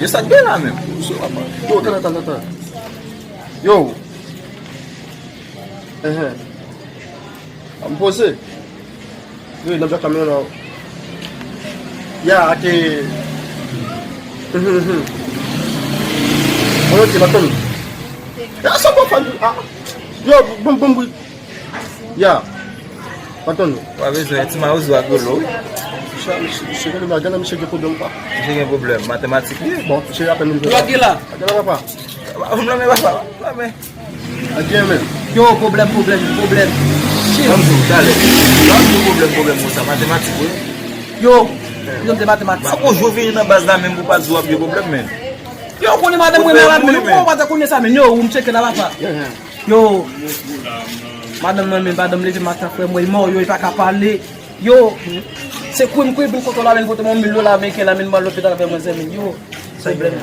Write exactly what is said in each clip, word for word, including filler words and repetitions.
Yo, sa k gen la menm? Yo, tann, tann, tann, tann. Yo. Enhen. M poze. Wi, nan byak la, men non. Ya, ake. Mhm, mhm. Bon, ok, m ap tann ou. Ya, sa bon, fan. Ah. Yo, bon, bon, wi. Ya. M ap tann ou. W a bezwen ti mawozo ak dolo, wi. Misye, misye, misye gen pwoblèm, misye gen pwoblèm, pa. Misye gen pwoblèm matematik, wi. Bon, misye apèn vin. Yo, Gila. Gila, papa. Ou m lanmen, papa. Ou m lanmen. Ak gen men. Yo, pwoblèm, pwoblèm, pwoblèm. Shit. Ban m di w, talè. Ban m di w pwoblèm, pwoblèm konsa, matematik, wi. Yo, yo, m te matematik. Sa gon jou vini nan baz la menm pou pa di w ap gen pwoblèm, men. Yo, ou konnen madanm mwen nan la, men. Ou pa ta konnen sa, men. Yo, ou m tcheke la, papa. Yo, madanm mwen, men, madanm leve maten, frè mwen, mò, yo, li pa ka pale. Yo, se kwi m kwi, vin kote w la, men, pote mwen mil dola ameriken la, men, ban lopital avè mwen, zanmi. Yo, pwoblèm.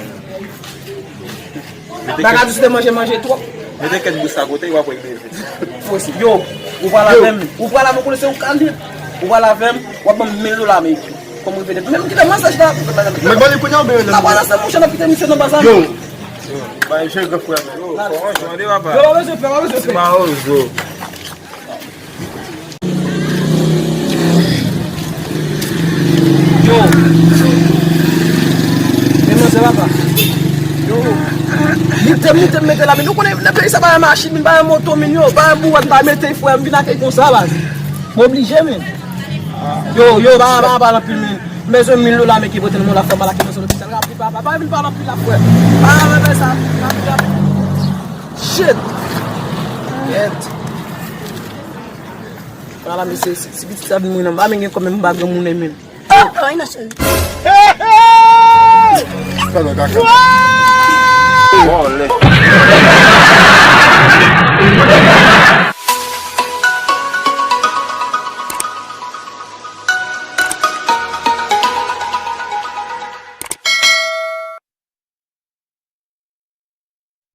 Bagay di sou te manje, manje twòp. Mete kèk bous akote, w ap wè l leve. Posib. Yo, ou pral avè m. Ou pral avè m, ou konnen se yon kanit. Ou pral avè m, w ap ban m mil dola ameriken. Kòm repete. Menm kite mesaj la. Mwen ba li kounye a oubyen. N ap balanse mouche nan kite misye nan baz la. Yo. Yo, bay jere frè mwen. Yo, pa bezwen pè, pa bezwen pè. Ti mawozo. Yo. Men manzè papa. Yo. Moute, moute, m mete la, men nou konnen nan peyi sa pa yon machin, men pa yon moto, men yo, pa yon bouwèt, pa mete frè, m vin ak konsa, baz. M oblije, men. Yo, yo, pa, pa, pa anpil, men. M bezwen mil dola, men ki pote l, mwen la fè mal ak bezwen lopital, rapid, papa, pa vin pale anpil la, frè. Pa, pa, pa, sa, rapid, rapid. Shit. Yèt. Ala, mesye, si, si pitit sa vin mouri nan, pa men gen kòb, men m pa granmoun menm. Oh, oh, inosan. Sa nan kaka. Vòlè.